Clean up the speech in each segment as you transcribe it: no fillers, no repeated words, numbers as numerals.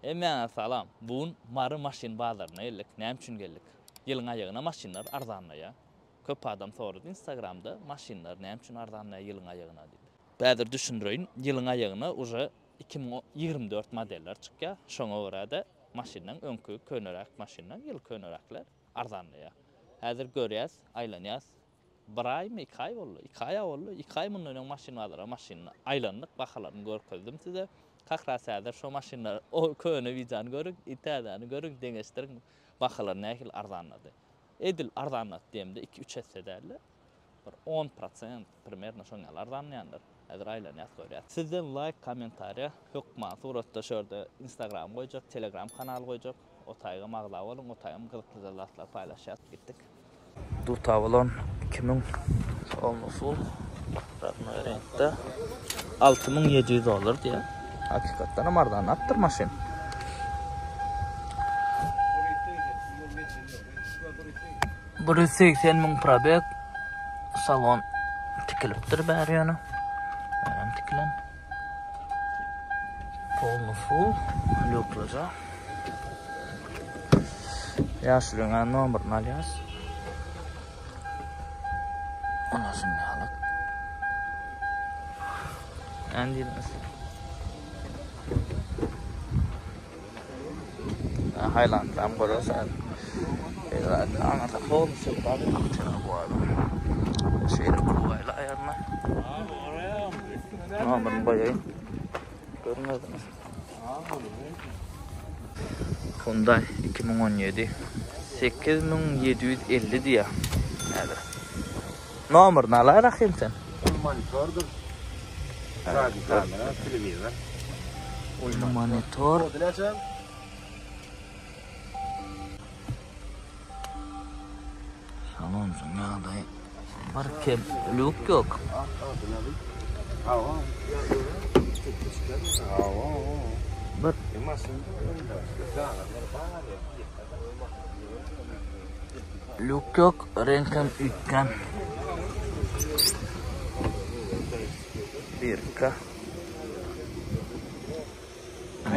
Hemmäňize salam. Bu gün Mary maşyn bazaryna geldik. Näme üçin geldik? Ýylyň aýagyna maşynlar arzanlaýar. Köp adam sorady Instagramda maşynlar näme üçin arzanlaýar ýylyň aýagyna diýip. Häzir düşündireýin. Ýylyň aýagyna uje 2024 modeller çykýar. Şoňa görä-de maşynlaň öňki köneräk maşynlar, ýyl köneräkler arzanlaýar. Häzir görýäs, aýlanýas. Bir aýmy, iki aý boldy. Iki aý-a boldy. Iki aý mundan öň maşyn bazara maşynda aýlandyk, bahalaryny görkezdim size. Kak ras häzir şo maşynlar, o köne wideony görüň, i täzäni görüň, deňeşdiriň, bahalar nähili arzanlady. Edil arzanlady diýemde iki-üç esse däl-de, bir on prosent primerno şoň ýaly arzanlaýandyr. Häzir aýlanýas görýäs. Sizden laýk, kommentariýa hökman suratda şu ýerde instagram goýjak, telegram kanal goýjak. O taýgam agza boluň, o taýgam gyzyklyja zatlar paýlaşýas. Gitdik. Duta bolan 2000 olny full rodnoý reňkde 6700 dollar diýýär. Hakykatdan hem arzanlapdyr maşyn. 180 müň probeg salon tikilipdir bäri ýöne. Bärem tikilen. Polny full, lýuklaja. Ýaşulyň nomerini alýas. Ona şunda alyk. Näme diýdiňiz? Highlanderam görersen. Aňyrda polny Şeýle kuwaýly aýagyna. Nomerini goýaýyn. Görüň özüňiz. Hyundai 2017 8750 diýýär. Häzir. Nomerini alaý Rahim sen. Monitordyr. Radio kamera, telewizor. Monitor. Salonjyň ýagdaýy bir kem lýuk ýok. Bir lýuk ýok, reňkem üýtgän. Birka.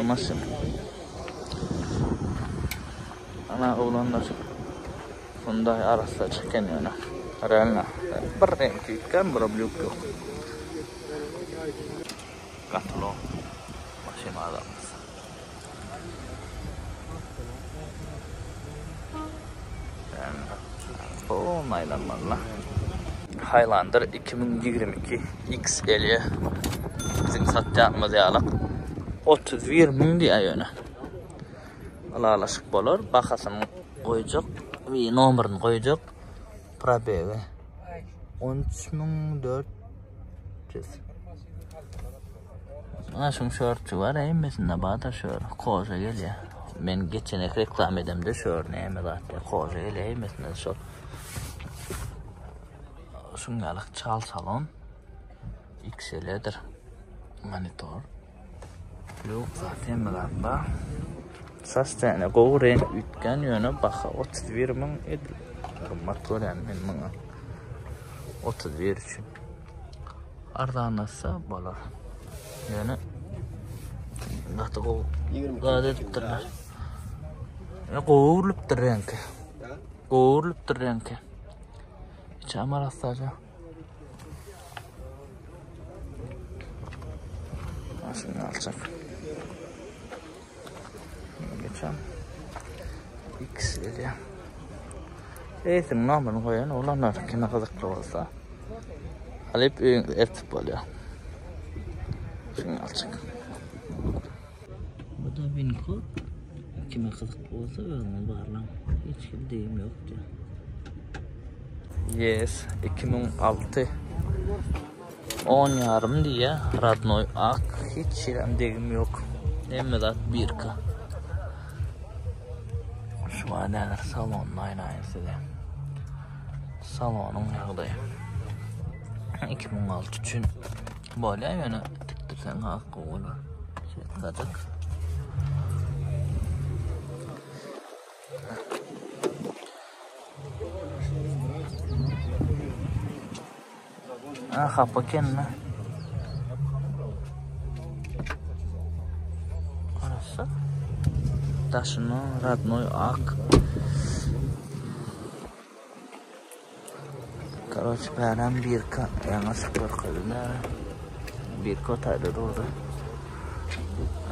Maşyn. Ana oglanlar. Hyundai arassa çeken ýöne. Realno. Bir reňki üýtgän, bir blýuk ýok. Gatylo. Maşyn bazarymyz. Polny aýlanmaly. Highlander 2022 XL biziň satýanymyz ýalyk 31 müň diýýär ýöne. Ylalaşyk bolar. Bahasyny goýjak, we nomerini goýjak. Probegi 13400. Ana şuň şorty bar, hemmesinde bar da şor. Koja gelýär. Men geçen reklam edemde şor näme zat diýip, koja gelýär hemmesinde şor. Şuň ýaly çal salon. XL-dir. Monitor. Ýok zat hemme zat bar. Sastene gowy reňk üýtgän ýöne baha 31 müň edil gymmat görýän men muňa. 31 üçin. Arzanlatsa bolar. Ýöne gaty gowy zat edipdirler. E, gowy öwrülipdir reňki. Gowy öwrülipdir reňki. Içem arassaja. Maşyny alçak. Geçen. X gelýär. Eýsiň nomerini goýan oglanlar kime gyzykly bolsa. Alyp öýüňize eltip bolýar. Şuny alçak. Bu da Winko. Kime gyzykly bolsa özüňiz barlaň. Hiç kim degim ýok diýär. Yes, 2006. On ýarym diýýä, radnoý ak, hiç ýerem degim ýok. Hemme zat birka. Şu näler salonyny aýlaýyn size. Salonyň ýagdaýy. 2006 üçin bolýar ýöne tikdirseň has gowy bolar. Şeýtgajyk. Ha, hapa ekenmi? Arassa. Daşyna radnoý ak. Karoç bärem birka ýaňy açyp görkezdim. Birka otaýda durdy.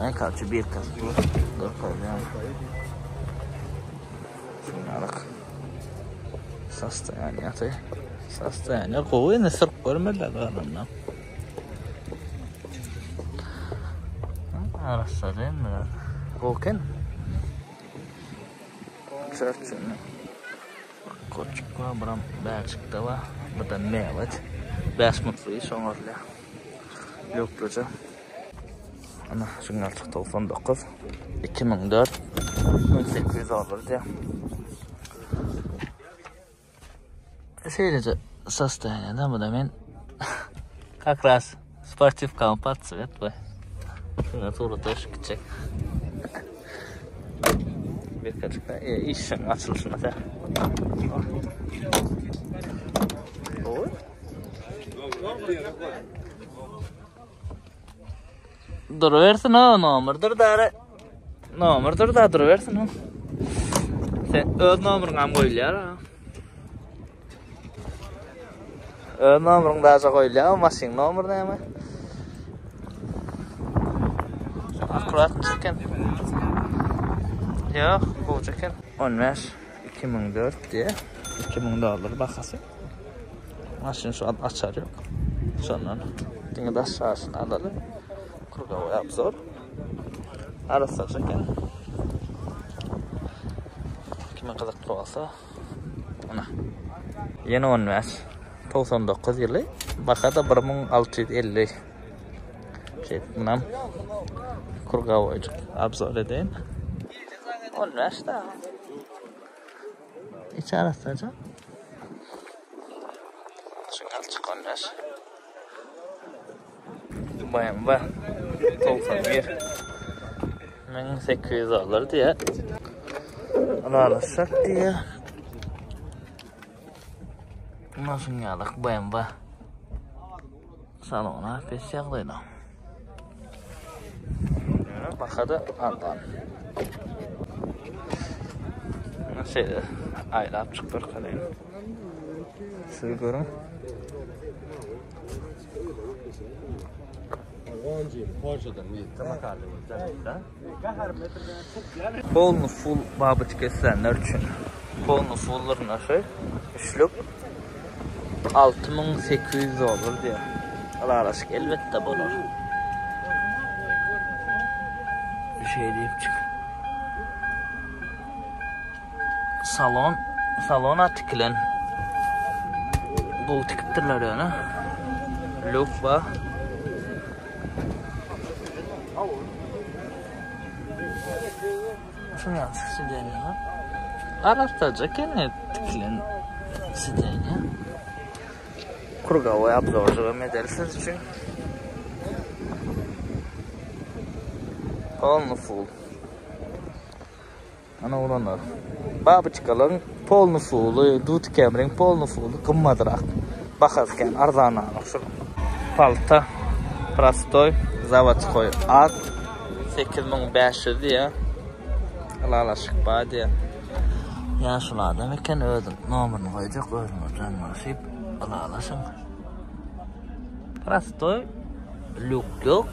Aý karoç birkasy dur. Görkezdim. Şunlaryk. Sostoýaniýasy. Sostoýaniýa gowy indi sürüp görmediler galanynda. Arassa dälmi? Gowy eken. Çörçüni. Koçuk bar, buram bäçikde bar. Bu da mewet. 5 mutlu iş oňarylýar. Lükluja. Ana, şuňa 99 2004 1800 dollar diýär. Şeýleje sostoýaniýada bu da men как раз sportiwkamy pod tswet bu. Şuna surata düşüp gitjek. Birkaçka e, işiň açylyşyna sen. Oy. Durubersin o nomerdir dara. Nomerdir da durubersin o. Sen öz nomeriň hem goýulýar ha. Öz nomeriň daja goýulýar, maşyn nomer näme? Akkurat çeken. Ýok, gowy çeken. 15 2004 diýe 2000 dollar bahasy. Maşyn şu an açar ýok. Şondan diňe daş şaşyny alaly. Krugowy obzor. Arassaja eken. Kime gyzykly bolsa ana. Ýene 15 99 ýyly baha da 1650. Şeýdip munam krugowyjyk obzor edeýin. 15 da. Içi arassaja. Şuňa çykan baş. BMW 91 1800 dollar diýe. Ylalaşsak diýe. Nasıl ýalyk BMW. Salona pes ýagdaýda. Ýöne bahada arzan. Şeýle aýlap çykyp görkezeýin. Siz görüň. Polny full babyçka isleýänler üçin. Polny fullyrna şu üçlük 6800 dollar diýýär. Ylalaşyk elbetde bolar. Bir şey diýip çyk. Salon, salona tikilen. Gowy tikipdirler ýöne. Lük bar. Şuny ýaly sidenýa. Arassaja eken tikilen sidenýa. Krugowy obzorjygy medel siz üçin. Polny full. Ana oglanlar. Babyçkalaryň polny fuly, dut kemriň polny fuly gymmadrak. Bahasy kän arzanrak şul. Palta prostoý zawodskoý ak 8500 diýýär. Ylalaşyk bar diýýär. Ýaşuly adam eken özüň nomerini goýjak özüňiz jaňlaşyp ylalaşyň. Prostoý lýuk ýok.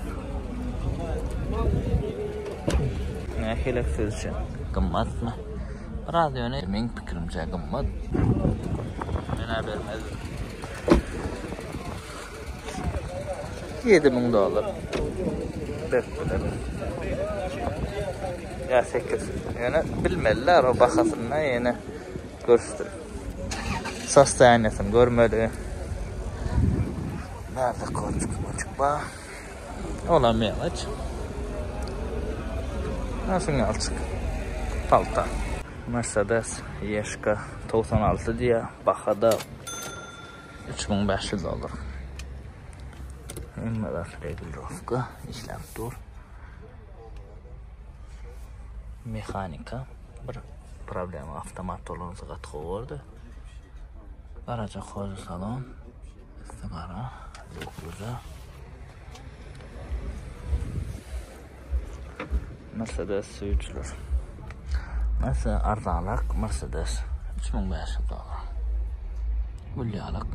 Nähili sizçe gymmatmy? Biraz ýöne meň pikirimçe gymmat. Menä bermezdim. 7000 dollar berip bilerin. Ýa 8. Ýöne bilmeliler o bahasyny ýene görüşdirip. Sostoýaniýasyny görmeli. Bärde kolçuk moçuk bar. Olam melaç. Nasıl alçık. Palta. Mercedes Yeşka 96 diýýär. Bahada 3500 dollar. Hemme zat regulirovka işläp dur. Mehanika bir problema avtomat bolansa gaty gowy bordy. Garaja koža salon. Üsti gara, lukluja. Mercedes söýüjiler. Mesela arzanrak Mercedes 3500 dollar. Gül ýalyk.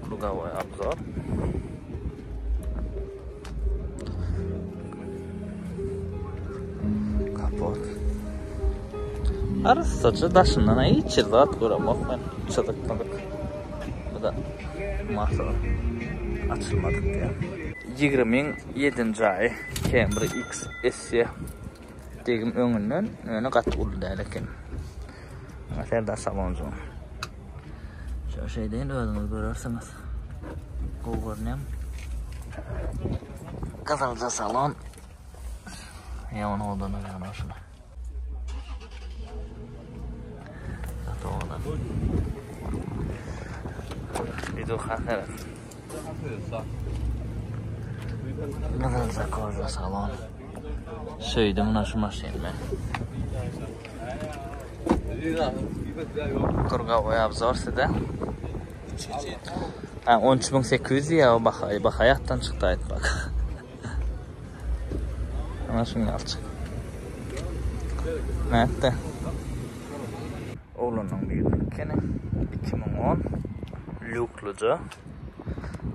Krugowoý obzor. Kapot. Arassaça daşyndan hiç zat göremok men. Çyzyk myzyk. Bu da masa açylmadyk diýýär. Ýigrimiň ýedinji aýy Camry XSE degim öňünden, ýöne gaty uly däl eken. Ana Serdar salonjyň. Şo şeýdeýin özüňiz görersiňiz. Gowy görünýär. Gyzylja salon. Ýa ony odan ýa şuna. Gaty owadan. Video seret. Gyzylja koja salon. Söýdüm muna şu maşyny men. Kurgawoý obzor size. Ha 13800 diýýär o baha, baha ýatdan çykdy aýtmak. Ana şuny alçyk. Nätdi? Oglanyň biriniň ekeni. 2010 lýukluja.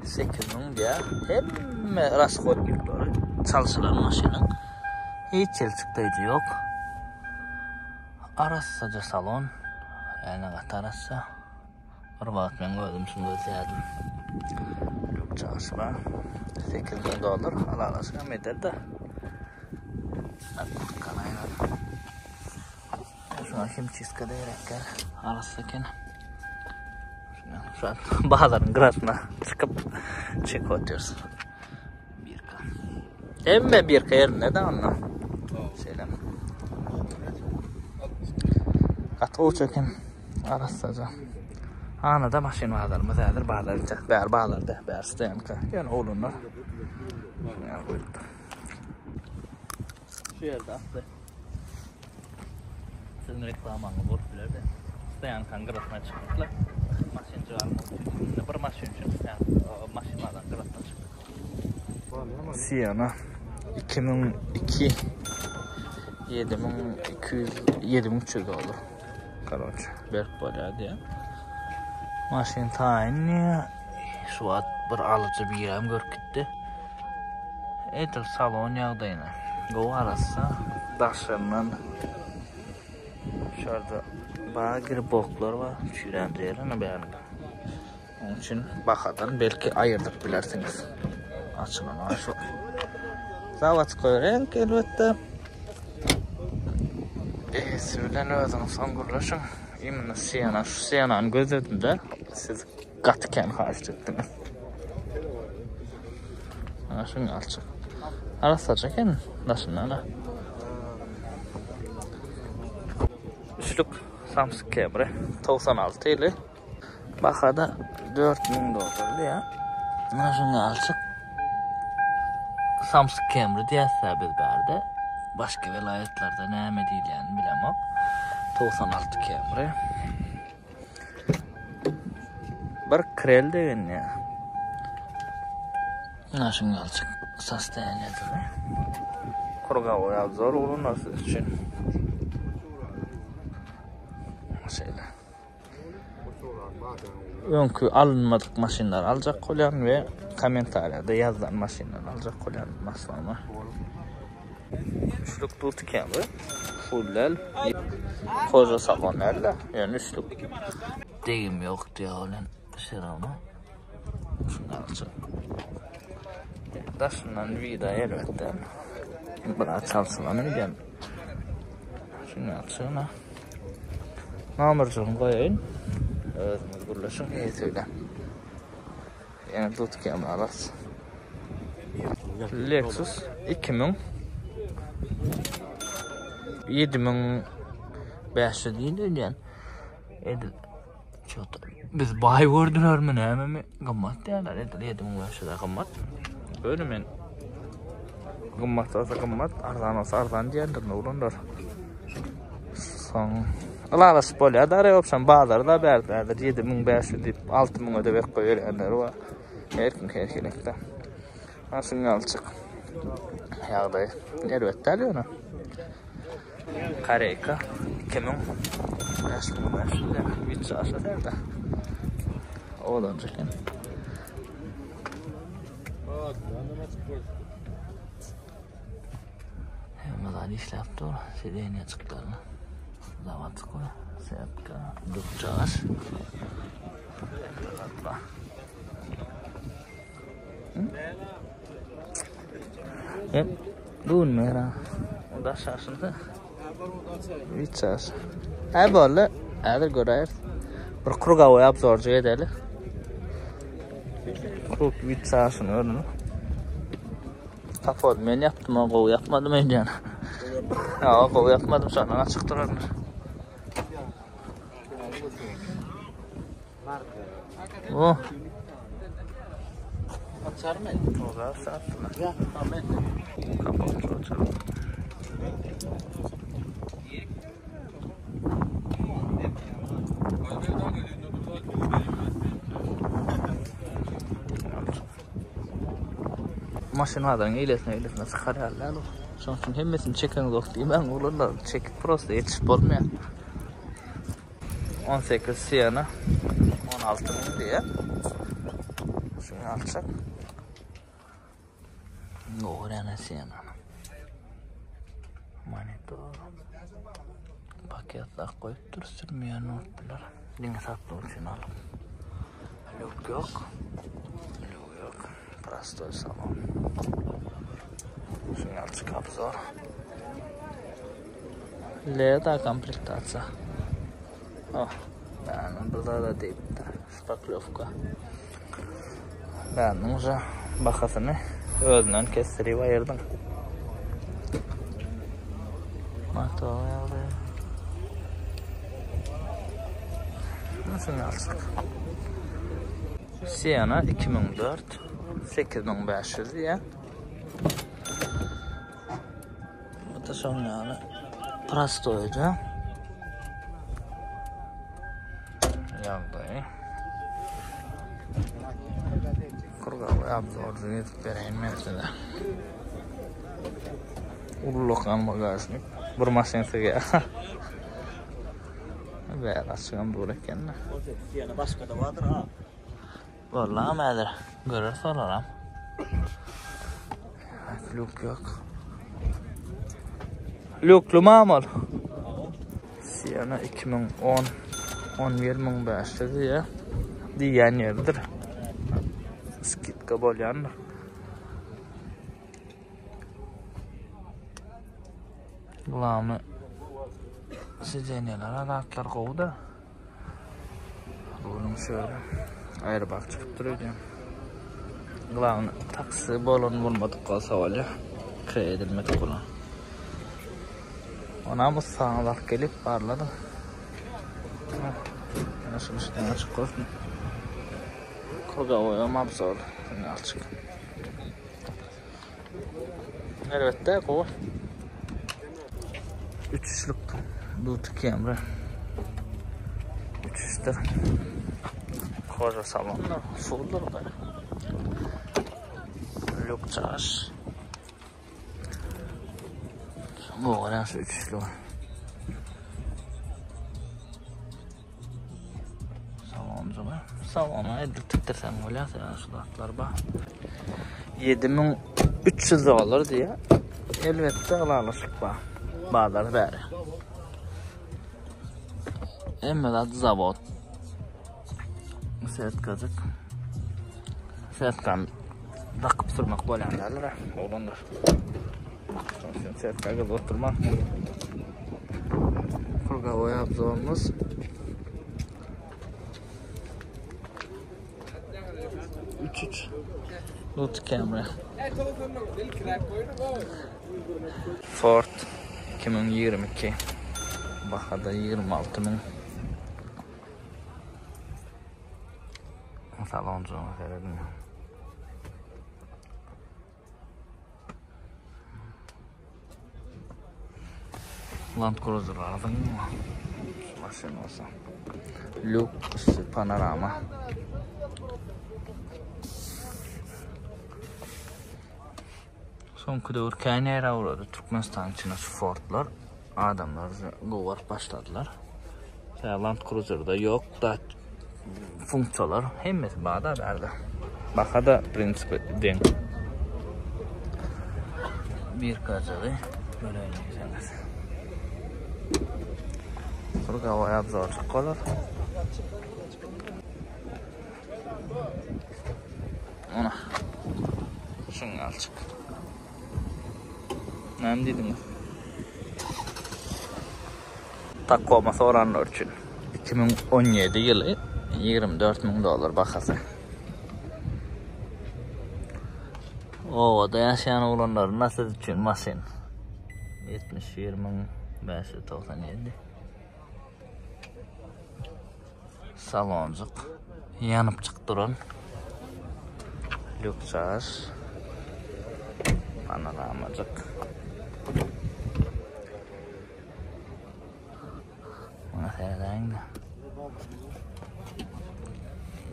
8000 diýýär. Hemme rasxod ýükleri çalşylan maşynyň. Hiç ýeri çykdaýjy ýok. Arassaja salon. Ýani gaty arassa. Bir wagt men özüm şuny gözleýärdim. Lük çaşma. 8000 dollar alalaşyk hem eder-de. Kurtkany aýran. Şuna hem çistka da gerekkä. Arassa eken. Şu an bazaryň gyrasyna çykyp çekip otyrys. Birka. Hemme birka yerinde de onda. Şeýle. Gaty gowy çeken. Arassaja. Anada maşyn bazarymyz häzir bazar gitjek. Bäri bazarda, bäri stoýanka. Ýöne oglanlar. Şuny goýupdyr. Şu ýerde asly. Siziň reklamaňyz bolup bilerdi. Stoýankaň gyrasyna çykdyk-la. Maşynjyk almak üçin. Indi bir maşyn üçin maşyn bazaryň gyrasyna çykdyk. Siena 2002 7200 7300 dollar. Karoç, berip bolýar diýýär. Maşyn taýyn diýýär. Şu wagt bir alyjy birem görüp gitdi. Edil salon ýagdaýyna. Gowy arassa. Daşyndan şu ýerde bar griboklar bar. Çüýrän ýeri bärinde. Onuň üçin bahadan belki aýyrdyp bilersiňiz. Açylan şu. Zawodskoý reňk elbetde. Eýesi bilen özüňiz soň gürleşiň. Imенно Siena, şu Sienany gözledim-de, siz gaty kän haýyşt etdiňiz. Ana şuny alçak. Arassaja eken daşyndan ha. Üçlük Samsung Camry 96 ýyly. Bahada 4000 dollar diýýär. Ana şuny alçak. Samsung Camry diýýäs-ä biz bärde. Başga welaýatlarda näme diýilýänini bilemok. 96 Camry. Bir krel degen ya. Ana şuny alçak sostoýaniýadyr. Kurgawoý obzor ulanlar siz üçin. Şeýle. Öňki alynmadyk maşynlary aljak bolýan we kommentariýada ýazylan maşynlary aljak bolýan maslama. Üçlük tut kemri. Full däl. Koja salon däl-de, ýöne üçlük. Degim ýok diýýär bilen şerawna. Şuny aljak. Daşyndan vida elbetde. Biraz çalşylan öýdýän. Şuny alçyna. Nomerjigini goýaýyn. Özüňiz gürleşiň eýesi bilen. Ýene dutky alas. Lexus 2000 7500 diýdi öýdýän. Edil Çota. Biz baý gördülermi nämemi? Gymmat diýýärler. Edil 7500 gymmat. Öyle men gymmat bolsa gymmat, arzan bolsa arzan diýendir oglanlar. Soň ylalaşyp bolýar da opşam bazarda bärde häzir 7500 diýip 6000-e de berip goýberýänleri bar. Her kim her hilekde. Maşyn alçyk. Ýagdaý erbet däl ýöne. Koreýka 2000 5500 ýa 3 ýaşa dälde. Owadanjyk eken. Hemme zat işläp dur. Sidenýa çykdylar. Zawodskoý, setka, dukjaş. Hep bu mera. O da şaşynda. Üç ýaş. Hä boldy. Häzir göräýeris. Bir krugowy obzorjyk edeli. Krug üç ýaşyny görün. Kapot men ýapdym, o gowy ýapmadym öýdýän. Ýa, gowy ýapmadym, şondan açyk durarmyş. O. Açarmy? Olar satdylar. Kapot açar. Maşyn azaryň eýlesine eýlesine çykarýarlar. Şonuň üçin hemmesini çekeňzok diýmäň oglanlar. Çekip prosta ýetişip bolmaýar. 18 Siena 16 müň diýýär. Şuny alsak. Gowy Siena. Monitor. Paket zat goýupdyr, sürmeýän notlar. Diňe satmak üçin alyp. Lük ýok. Lük ýok. Prostoy salon. Şuny alçyk obzor. Leda komplektasiýa. Oh, yani bir zada diýipdir. Şpaklýowka. Bäniň uje bahasyny özünden kesdirip aýyrdyň. Motor ýagdaýy. Şuny alsak. Siena 2004 8500 diýýär. Bu da şoň ýaly prostoýda. Ýagdaýy. Kurgawy obzorda edip bereýin men size. Ullakan bagažnik. Bir maşyn sygýar. Bäri açygam dur eken. Ýene başga da bardyr ha. Bollam häzir göreris olaram. Lük ýok. Lükli mamol. Siena 2010 11500 diýýär. Diýýän ýeridir. Skidka bolýandyr. Glawny sidenýalar zatlar gowy-da. Runuň şöyle aýry bak çykyp dur öýdýän. Glawny taksi bolan bolmadyk bolsa bolýar. Kre edilmedik bolan. Onam ussaňyz alyp gelip barladyň. Ýa şuny şudan açyk bolsun. Krugowoýam obzor. Şuny açyk. Elbetde gowy. Üçüşlük Duty Camry. Üçüşdür. Koja salonlar, fulldur da. Lük çaş. Bu gara şu üçüşlük. Salonjygy. Salona edil tikdirseň bolýar, sebäbi şu zatlar bar. 7300 dollar diýýär. Elbetde ylalaşyk bar. Bazar bäri. Hemme zat zawod. Setkajyk. Setkan dakyp sürmek bolýan däldir, oglanlar. Setka gyzyp oturma. Krugowoý obzorymyz. Üç üç. Lut Camry. Ford 2022. Bahada 26 müň. Salonjygyna seredin. Land Cruiser aldyň maşyn bolsa. Lük üstü panorama. Soňky döwür kän ýaýrap ugrady Türkmenistanyň içinde şu Fordlar. Adamlar gowy başladylar. Tä Land Cruiser'da ýok da funksiýalar hemmesi bar da bärde. Baha da prinsipi deň. Bir kajygy göräýseňiz. Krugowoý obzorçyk bolar. Ona. Şuň alçyk. Näme diýdiňiz? Tacoma soranlar üçin 2017 ýyly 24 müň dollar bahasy. Obada ýaşaýan oglanlaryna siz üçin maşyn. 71 müň 597. Salonjyk ýanyp çyk duran. Lýuksaž. Panoramajyk. Muňa seredäýiň-de.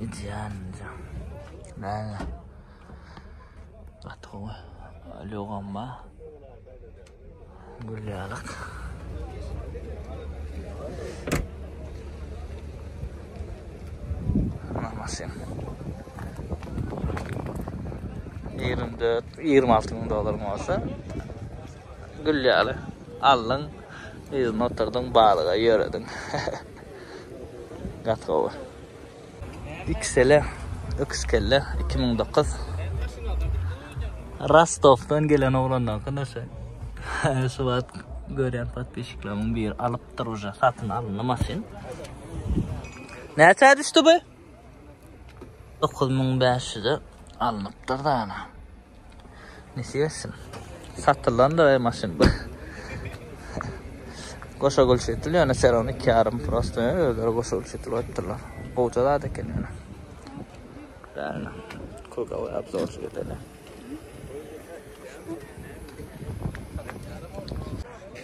Idealnyja. Näme? Gaty gowy. Lýugam bar. Gül ýalyk. Ana maşyn. 24, 26 müň dollaryň bolsa gül ýaly aldyň, yzyna oturdyň, balyga ýörediň. Gaty gowy. XL öküz kelle 2009 Rostowdan gelen oglandan şu. Şu wagt görýän podpisçiklerimiň biri alypdyr uje satyn alyndy maşyn. Näçä düşdi bu? 9500-e alnypdyr da ana. Nesip etsin. Satylandyr maşyn bu. Goşa gülşetil ýöne serony iki ýarym prosto özleri goşa gülşetil goýupdyrlar. Gowja zat eken ýöne. Bärine krugowy obzorçy edeli.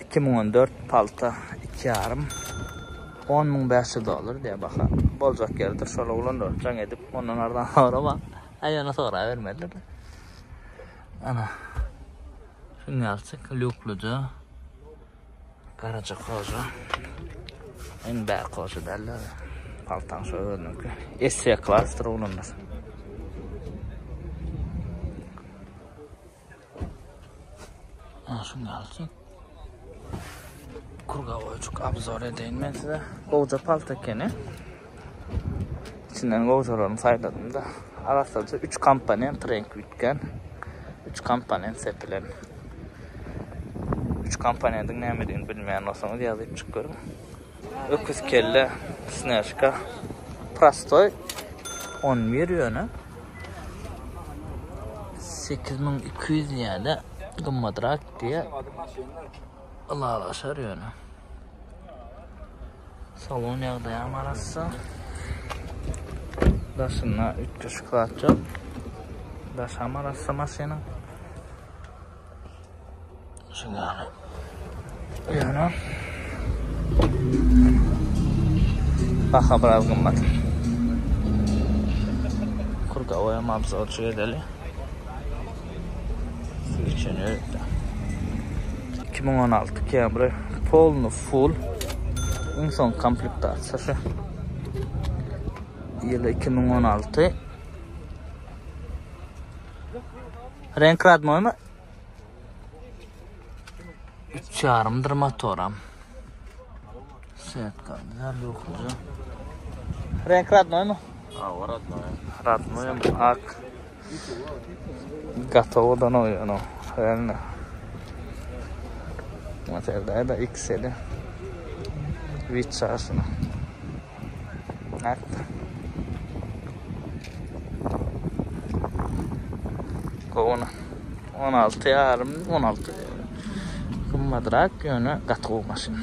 2014 palta iki ýarym 10500 dollar diýe baha. Boljak ýeridir şol oglanlar jaň edip ondan arzan sorama. Aý ýöne sorabermediler. Ana. Şuňňalçyk lýukluja. Garaja koja. Iň bär koja däller. Paltaň şo özüniňki. SC klasdyr oglanlar. Ana şuňňalçyk. Krugowoýjyk obzor edeýin men size. Gowja palta ekeni. İçinden gowjalaryny saýladym da. Arassaja 3 komponent reňk üýtgän. 3 komponent sepilen. 3 komponentiň nämedigini bilmeýän bolsaňyz ýazyp çyk görüň. Öküz kelle, snežka. Prostoý 11 ýöne. 8200 diýýär-de, gymmadrak diýýär. Ylalaşar ýöne. Salon ýagdaýam arassa. Daşynda üýtgeşik zat ýok. Daşam arassa maşynyň. Şuňa. Ýöne baha biraz gymmat. Kurgawoýam obzorçy edeli. Üçünü 2016 Camry polny full. Iň son komplektasiýa şu. Ýyly 2016. Renk radnoymy? Üç ýarymdyr motoram. Setka, güzel ýokluja. Renk radnoymy? Awa radnoý. Radnoý ak. Gotowodan oýano. Reально. Motorda da XL. Witçasyna. Nätdi? Gowuna. 16 ýarym, 16. Gymmadrak ýöne gaty gowy maşyn.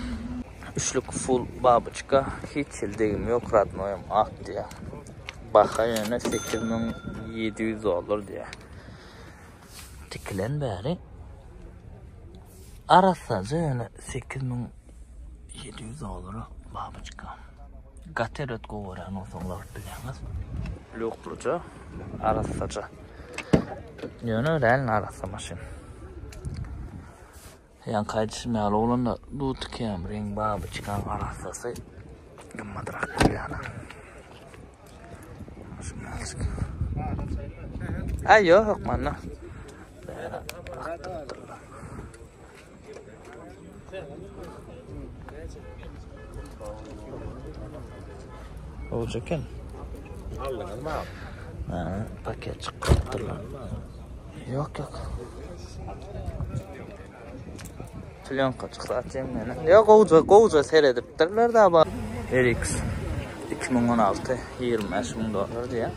Üçlük full babyçka, hiç hil degim ýok, radnoýam ak diýýär. Baha ýöne 8700 dollar diýýär. Tikilen bäri arassaja ýöne 8700 dollara babyçka. Gaty erbet gowy görýän bolsaňyz alyp bilýäňiz. Lýukluja, arassaja. Ýöne realno arassa maşyn. Ýaňky aýdyşym ýaly oglanlar, Duty Camry-iň babyçkaň arassasy gymmadrak bolýar. Aý ýok hökmanda. Olacak eken. Aldyňyzmy abi? Ha, paket çykypdyrlar. Ýok, ýok. Plýonka çyksa açayım meni. Ýok, gowja, gowja seredipdirler da ba. RX 2016 25 müň dollar diýýär.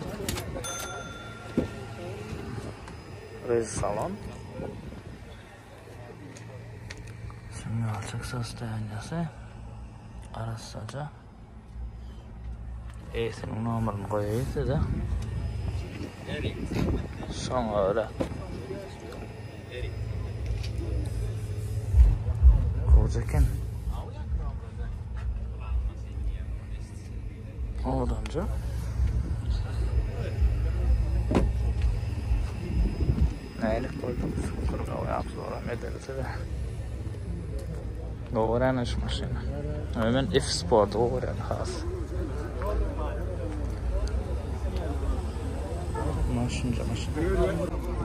Rez salon. Şimdi alçak sostoýanýasy. Arassaja. Eýesiniň nomerini goýaýyn size. Şoňa görä. Gowja eken. Owadanca. Nälik boldy? Şükür gawy abzoram edildi. Gowy görýän şu maşyny. Men F Sport gowy görýän has. Maşynca maşyn.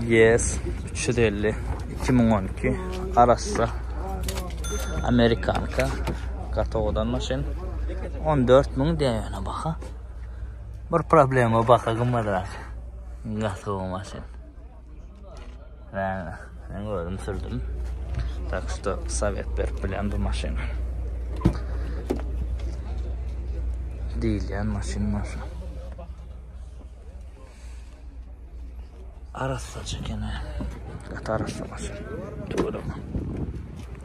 Yes 350 2012 arassa Amerikanka gaty owadan maşyn. 14 müň diýýär ýöne baha. Bir problema baha gymmadrak. Gaty gowy maşyn. Ben, ben gördüm sürdüm. Tak что sovet berip bilýän bu maşyny. Diýilýän maşyn maşyn. Arassaja ekeni. Gaty arassa maşyn. Tüweleme.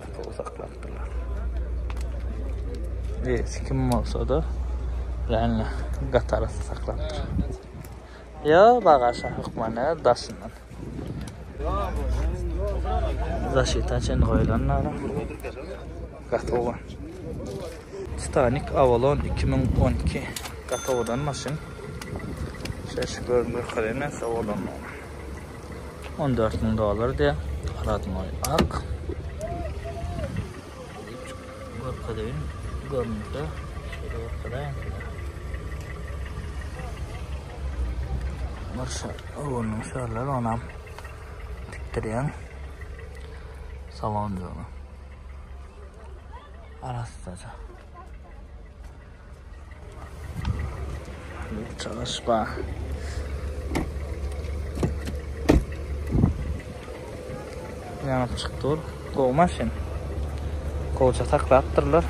Gaty gowy saklapdyrlar. Eýesi kim bolsa-da, realno gaty arassa saklapdyr. Ýo, bagaşa hökman däl, daşyndan. Zaşita çenli goýlan nara. Gaty gowy. Titanic Avalon 2012 gaty owadan maşyn. Şeş görüm görkezeyim men size owadan. 14 müň dollar diýär. Radnoý ak. Görkezeyim. Görünse şöyle görkezeyim size. Marşa onuň şörler onam tikdirýän salonjygyny. Arassaja. Çalyşma. Ýanyp çykyp dur. Gowy maşyn. Gowja saklapdyrlar.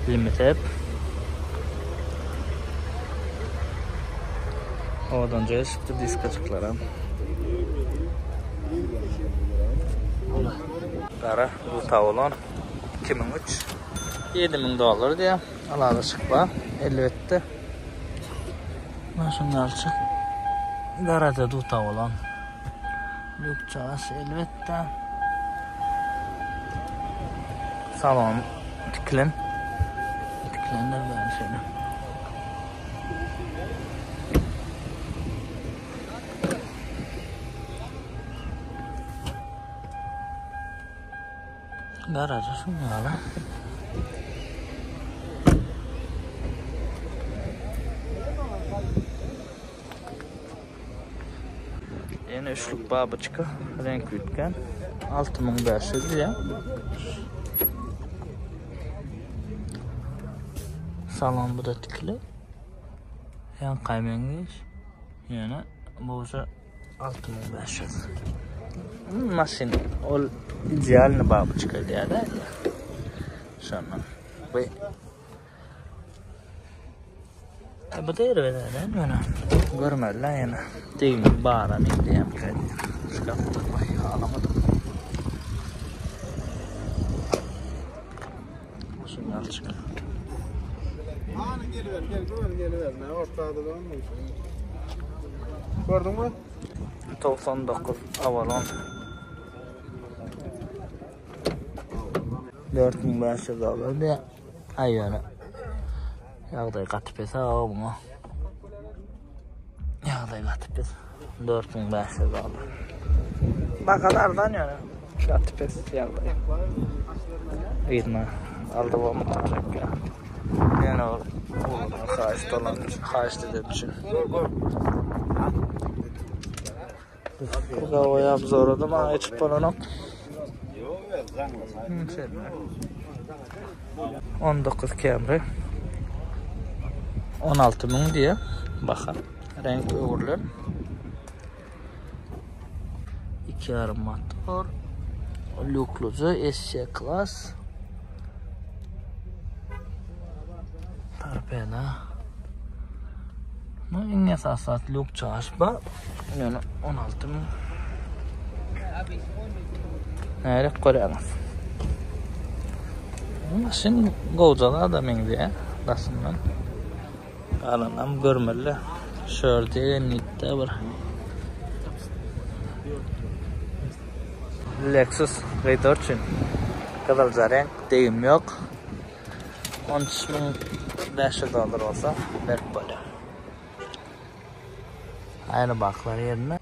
Limited. Owadanca çykdy diskajyklaram. Gara ruta bolan 2003 7000 dollar diýýär. Ylalaşyk bar elbetde. Maşyn alçak. Garaja duta bolan. Lükçaş elbetde. Salon tikilen. Tikilendir ben şöyle. Garaja şuň ýaly. Ýene üçlük babyçka reňk üýtgän 6500 diýýär. Salon bu da tikili. Ýaňky meňzeş. Ýöne bu 6500. Maşyn ol idealny babyçka diýýär-de. Şondan. Bu E, bu da erbet ýöne. Görmeliler ýene. Degme bara meňzeýän kädi. Şkafda baý alamadım. Şunu al çık. Hany geliber, gel, gör geliber. Ne ortada da olmuş. Gördün mü? 99 Avalon. 4500 dolar diýýär. Aý ýöne ýagdaý gaty pes ha muňa. Ýagdaý gaty pes. 4500 dolar. Bakalım arzan ýöne. Gaty pes ýagdaý. Yzyna aldy bolmadyk ýa. Ýöne ol oglundan haýyşt bolan üçin, haýyşt eden üçin. Krugowoý obzora da maňa geçip bolanok. 19 Camry. 16 müň diýe baha. Reňk öwrülen. 2,5 motor. Lýukluja SC klas. Torpeda. Bu iň esasy zat lýuk çaşba. Ýöne 16 müň. Nälik görýäňiz? Maşyn gowja zada meňzeýär daşyndan. Galanam görmeli. Şör diýen bir. Lexus Gaydor üçin. Gyzylja reňk, degim ýok. 13500 dollar bolsa berip bolýar. Aýry baklar ýerine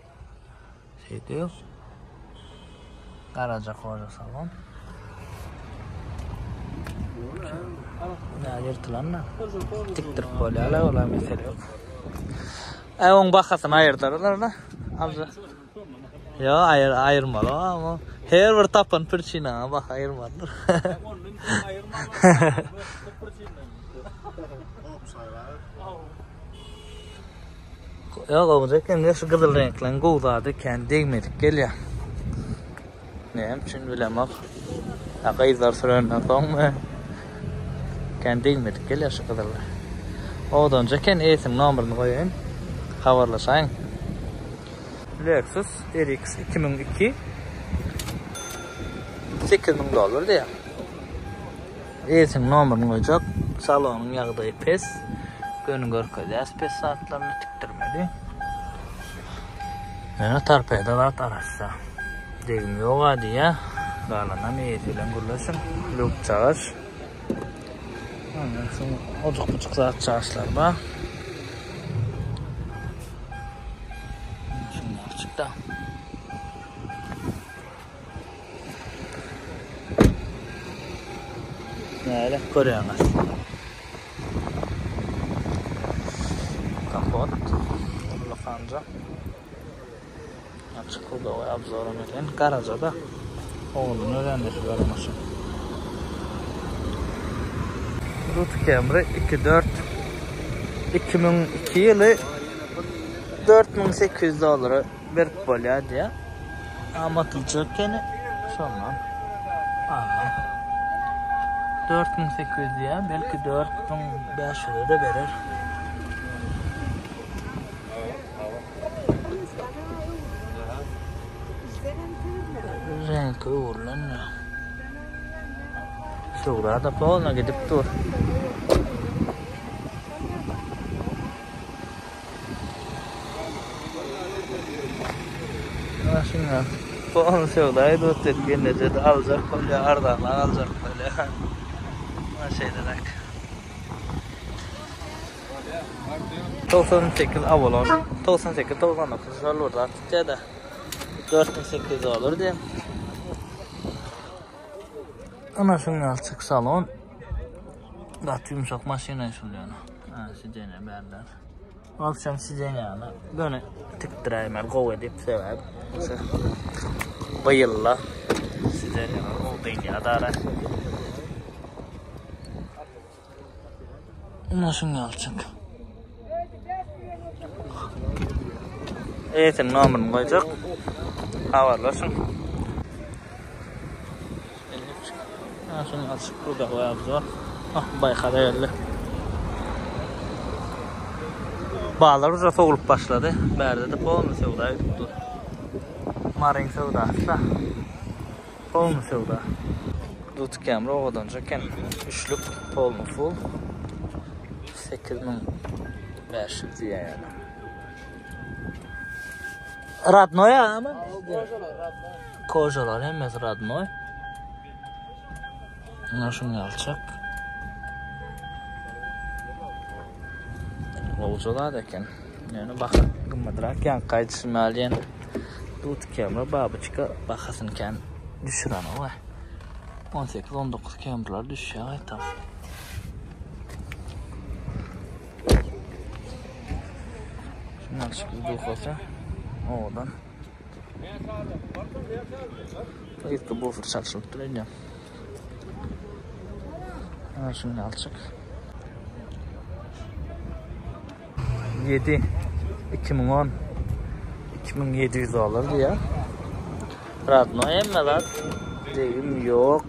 şeýdip garaja koža salon. Nä ýyrtylan da. Tikdirip bolýar, ola mesele ýok. Äý oň bahasyny aýyrdarlar da. Alja. Ýo, aýyr aýyrmaly ama her bir tapan priçinaňa baha aýyrmalydyr. Ýok, gowja eken, şu gyzyl reňkleň gowy zady kän degmedik gelýär. Näme üçin bilemok. Ha gyzlar sürenden soňmy? Kän degmedik gelýär şu gyzyllar. Owadanjy eken, eýesiniň nomerini goýaýyn. Habarlaşaýyň. Lexus RX 2002 8000 dollar diýýär. Eýesiniň nomerini goýjak. Salonyň ýagdaýy pes. Göni görkezýär pes zatlaryny tikdirmeli. Ýöne torpeda zat arassa. Degim ýog-a diýýär. Galanam eýesi bilen gürleşiň. Lýukjagaş. Ondan soň ojuk-bujuk zat çaşlar bar. Şunlar çykdy. Näle görýäňiz? Kapot. Ullakanca. Açyk kudowy obzoram eden. Garaja-da. Ogluny öýlendesi gara maşyn. Rut Camry 2.4 2002 ýyly 4800 dollara berip bolýar diýýär. Amatlyja ekeni şondan aldım. 4800 diýýär, belki 4500-e de berer. Reňki öwrülen ýa. Söwda-da polna gidip dur. Maşynlar. Polny söwda edip otyr. Gelneje-de aljak bolýar, arzanrak aljak bolýar. Mana şeýleräk. 98 Avalon. 98 99 şol bir zat tutýar-da. 4800 dollar diýen. Ana şuň ýaly salon. Gaty ýumşak maşyna şul ýöne. Ha, sidenýe bärler. Akşam sidenýäni göni tikdiräýmeli gowy edip sebäp. Bu ýylda sidenýe gowy dynýar dara. Ina şuň ýalyçyk. Eýesiniň nomerini goýjak. Habarlaşyň. Ina şuň ýalyçyk rudagoý obzor. Ah, baýkada geldi. Bazar uje sowulyp başlady. Bärde-de polny söwda gidip dur. Maryň söwdasy-da. Polny söwda. Dut Camry owadanjak eken. Üçlük polny full. 8500 diýýär ýöne. Radnoý ama? Kožalar hemmesi radnoý. Ina şuny ýalçak. Gowja zat eken. Ýöne baha gymmatrak ýaňky aýdyşym ýaly ýene Dut Camry babyçka bahasyny kän. Düşürenok. 18-19 Camry'lar düşýär gaýtam. Şundan çykyp duhasy owadan. Yzky bufer çalşylypdyr indi. Ha, şunu alçak. 7 2010 2700 dolar diýýär. Radno hemme zat degim ýok.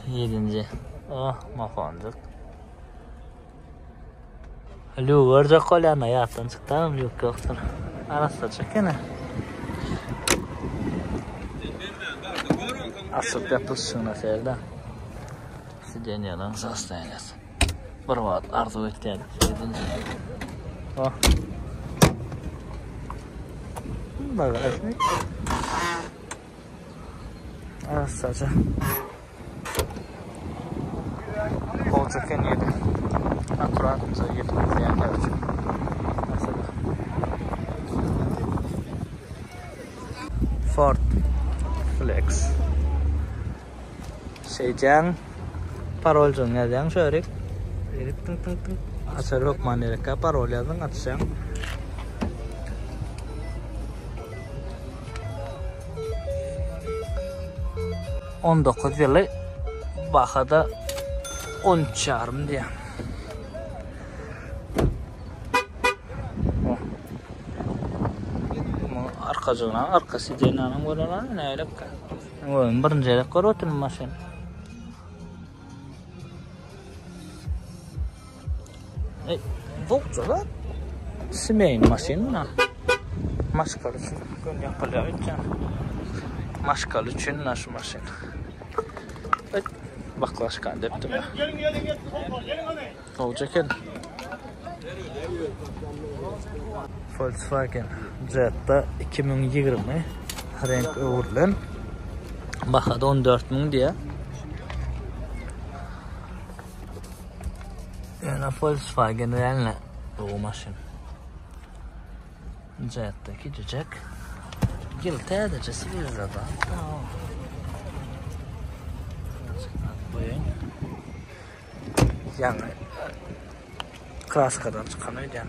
7-nji. Oh, mafonjyk. Lüw görjek bolýan ýatdan çykdam, lük ýokdur. Arassaçyk ýene. Açyp ýapyşyna serde. Sidenýalaryň sostoýaniýasy. Bir wagt arzuw etýän edinji. Oh. Bagajnik. Arassaja. Gowja eken ýedi. Akkuratnyja ýedi izleýänler üçin. Mesela. Ford Flex. Şeýdýäň, paroljygyňy ýazýaň şörik. Edip tyň tyň tyň. Açar hökman gerekkä parol ýazdyň, açýaň. 19 ýyly bahada 13 ýarym diýýär. Arkajygyna, arka sidenanyň bolan nälik? Özüm birinji gezek görüp otyryn maşyn. Ey, bokça da. Simeýin maşyn muna. Maşkal üçin gün ýapylýar öýtýän. Maşkal üçin na şu maşyn. Ey, baklaşkan depdim. Gowja eken. Volkswagen Jetta 2020 renk öwrülen. Bahada 14 müň diýýär. Ýöne Volkswagen dälne bu maşyn. Jetta kiçijek. Ýyl täzeje swizada. Ýaňy kraskadan çykan öýdýän.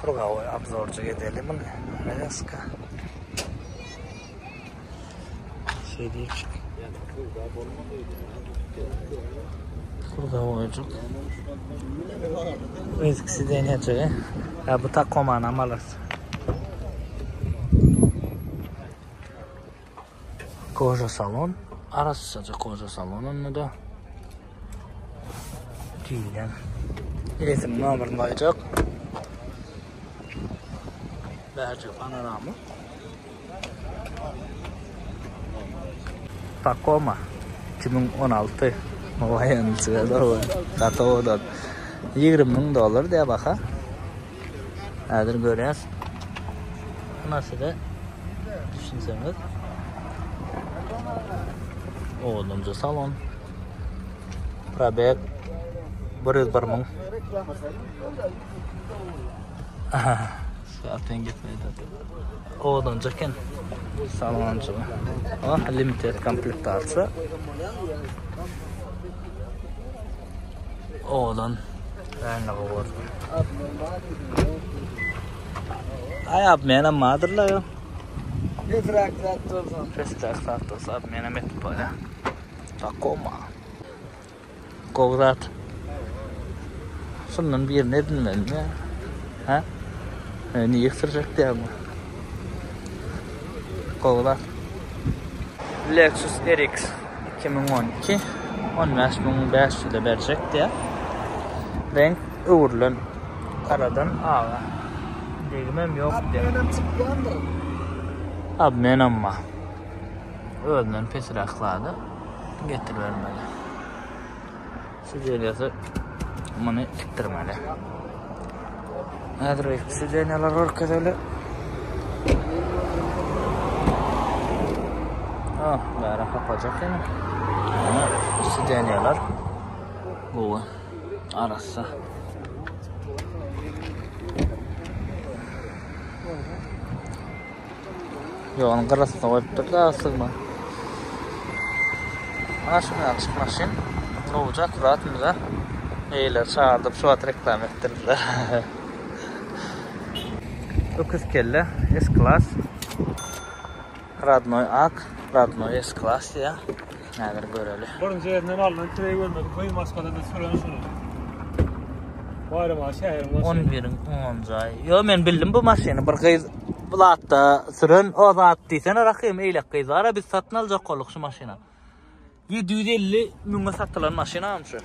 Krugowy obzorjyk edeli muny. Reska. Şey diýip. Krugowyjyk. Eski sidenýajygy. Ha bu Tacoma'nam alarys. Koja salon. Arassaja koja salon onda da. Diýilýän. Eýesiniň nomerini goýjak. Bärje panorama. Tacoma 2016 Waýançy gaty owadan. 20 müň dollar diýä baha. Häzir görýäs. Nasıl düşünseňiz. Owadanca salon. Probeg 101 müň. Zaten gitmedi. Owadanca eken. Salonjygy. Oh, limited komplektasiýa. Owadan. Ýanyna gowy. Ay obmenem madyrla yo. Pesräk zat bolsa. Pesräk zat bolsa obmenem etip bolýar. Tacoma. Gowy zat. Şundan birini edinmelimi ýa? Hä? Niýe sürjek diýýäň? Gowy zat. Lexus RX 2012 15500-e berjek diýýär. Reňk öwrülen garadan aga. Degimem ýok diýýär. Obmenem çykýandyr. Obmenem bar. Özünden pesräk zady getiribermeli. Sidelýasy muny tikdirmeli. Häzir sidelýalar görkezeli. Ah, bäri hapajak ýene. Sidelýalar gowy. Arassa. Ýok, onuň gyrasyna goýupdyr da sygma. Mana şu ýaly maşyn. Gowuja akkuratmyza. Eýler çagyrdyp şu wagt reklama etdirdiler. Öküz kelle S-klass. Radnoý ak, radnoý S-klass diýýär. Häzir göreli. Birinji ýerinden alnan kireý görmedik gyz maşgalada süren şuny. Baýram aga şäheriň maşyny. 11-iň 10-njy aýy. Ýo men bildim bu maşyny. Bir gyz bu zatda süren o zat diýsene Rahym eýlek gyz bar-a biz satyn aljak bolduk şu maşyny. 750 müňe satylan maşynam şu.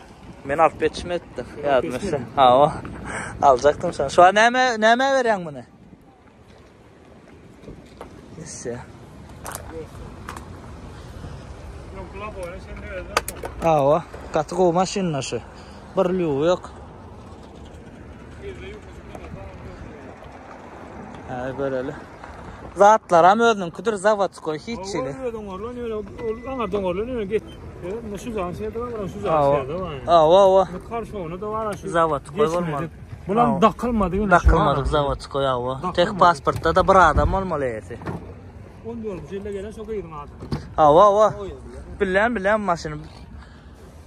Men alyp ýetişim etdim. Ýadyma düşse. Hawa. Aljakdym şony. Şu an näme näme berýäň muny? Isse. Hawa, gaty gowy maşynda şu. Bir lýugy ýok. Ha, göreli. Zatlaram özüniňkidir, zawodskoý hiç hili. Öz oňarlan ýöne ol aňarda oňarlan ýöne get. Ýöne şu jan şeýde bar, şu jan şeýde bar. Hawa, hawa. Karşogyna da bar şu. Zawodskoý bolmaly. Bulam dakylmady ýöne. Dakylmadyk zawodskoý hawa. Tek pasportda da bir adam bolmaly eýesi. 14 ýylda gelen şo gyzyň ady. Hawa, hawa. Bilýän, bilýän maşyny.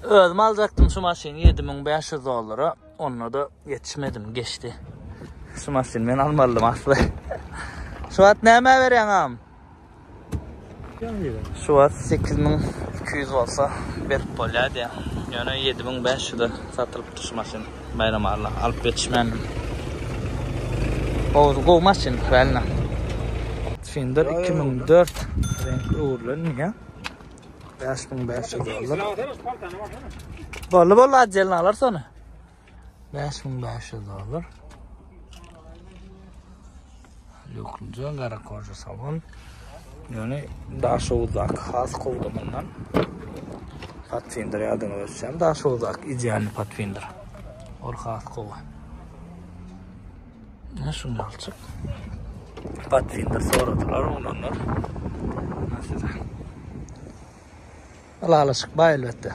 Özüm aljakdym şu maşyny 7500 dollara. Onda-da ýetişmedim, geçdi. Şu maşyny men almalydym asly. Şu wagt nämä berýäň agam? Şu wagt 8200 bolsa berip bolýar diýýär. Ýöne 7500-e satylypdy şu maşyn. Baýram Alla alyp ýetişmändim. Gowy, gowy maşyn, realno. Finder 2004 reňk öwrülen diýýär. 5500 dollar. Boldy boldy отдельно alarys ony. 5500 dollar. Lýuklyja gara koža salon. Ýöne Daşoguzdaky has gowudy mundan. Pathfinder ýadyňyza düşýärmi? Daşoguzdaky idealny Pathfinder. Ol has gowy. Ne şuny alçyk. Pathfinder soradylar oglanlar. Size. Ylalaşyk bar elbetde.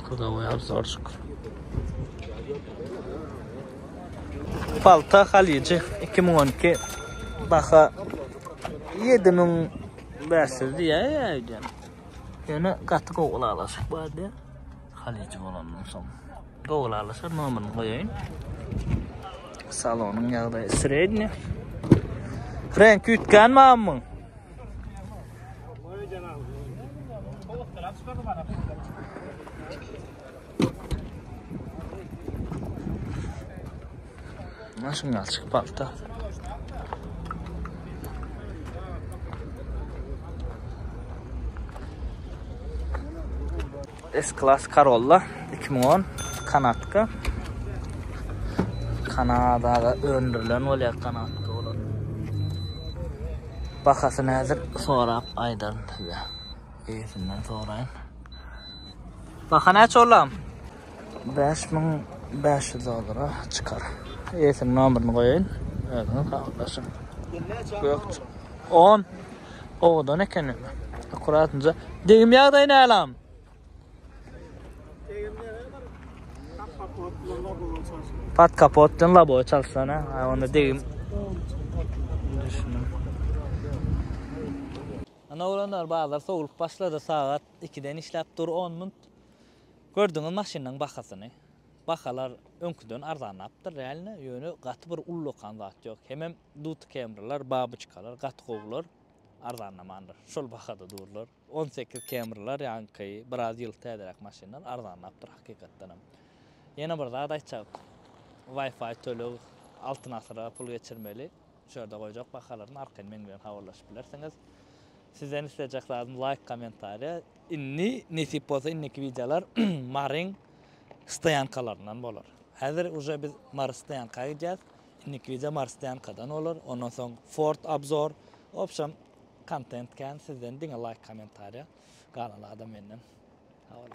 Kudawoý obzorçik. Palta Halyjy 2012 baha 7500 diýýär öýdýän. Ýöne gaty gowy ylalaşyk bar diýýär. Halyjy bolandan soň. Gowy ylalaşar nomerini goýaýyn. Salonyň ýagdaýy sredni. Reňki üýtgänmi amyň? Maşyn alçyk palta. S-Class Corolla 2010 kanatka. Kanadada öndürilen bolýar kanatka olar. Bahasyny häzir sorap aýdaryn size. Eýesinden soraýyn. Baha näçe olam? 5500 dollara çykar. Eýesiniň nomerini goýaýyn. Özüňiz habarlaşyň. Gök 10 Owadan eken. Akkuratynja. Degim ýagdaýy nälam? Pat kapotdan laboý çalyşsan ha. Onda degim. Düşündim. Ana oglanlar bazar sowulyp başlady sagat 2-den işläp dur 10 minut. Gördüňiz maşynyň bahasyny. Bahalar öňküden arzanlapdyr realno ýöne gaty bir ullakan zat ýok. Hemem duty cameralar, babyçkalar gaty gowular arzanlamandyr. Şol bahada durlar. 18 Camrylar ýaňky biraz ýyl täzeräk maşynlar arzanlapdyr hakykatdanam. Ýene bir zat aýtjak. Wi-Fi töleg, Altyn asyra pul geçirmeli. Şu ýerde goýjak bahalaryny arkaýyn meň bilen habarlaşyp bilersiňiz. Sizden islejek zadym laýk, kommentariýa. Indi nesip bolsa indiki wideolar Maryň stoýankalaryndan bolar. Häzir uje biz Mary stoýanka gidýäs. Indiki wideo Mary stoýankadan bolar. Ondan soň Ford obzor. Wobşem Kontent kän sizden diňe laýk komentariýa galan adam menden. Habarlaşyp.